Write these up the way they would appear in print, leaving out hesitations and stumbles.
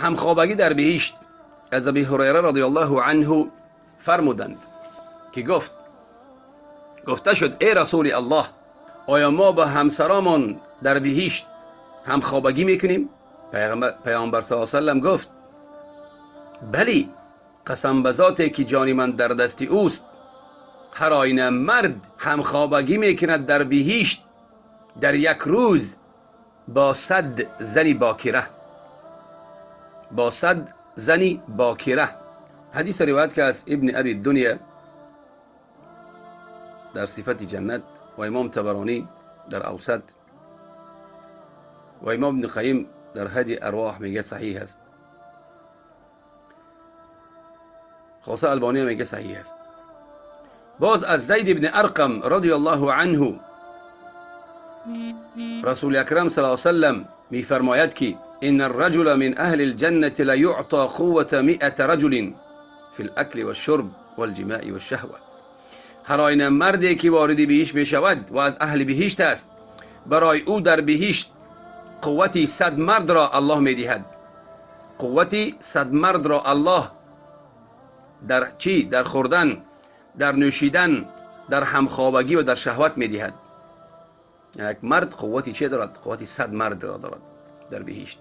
همخوابگی در بهشت از ابی هریره رضی الله عنه فرمودند که گفت، گفته شد ای رسول الله، آیا ما با همسرامان در بهشت همخوابگی میکنیم؟ پیامبر صلی الله علیه و سلم گفت بلی، قسم به ذاتی که جان من در دست اوست، هر آینه مرد همخوابگی میکند در بهشت در یک روز با 100 زنی باکره، با 100 زنی باکره. حدیث روایت که از ابن ابی دنیا در صفت جنت و امام طبرانی در اوسط و امام ابن قیم در هدی ارواح میگه صحیح است. خاصه البانی میگه صحیح است. باز از زید ابن ارقم رضی الله عنه رسول اکرم صلی الله علیه وسلم میفرماید که ان الرجل من اهل الجنة لیعطى قوة 100 رجل فی الاکل والشرب والجماع والشهوة. هر آینه مردی که وارد بهشت میشود و از اهل بهشت است، برای او در بهشت قوت 100 مرد را الله میدهد. قوت 100 مرد را الله در چی؟ در خوردن، در نوشیدن، در همخوابگی و در شهوت میدهد. یعنی یک مرد قوتی چه دارد؟ قوت 100 مرد را دارد در بهشت.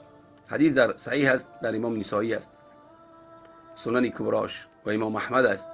حدیث در صحیح است، در امام نسائی است، سنن کبراش و امام احمد است.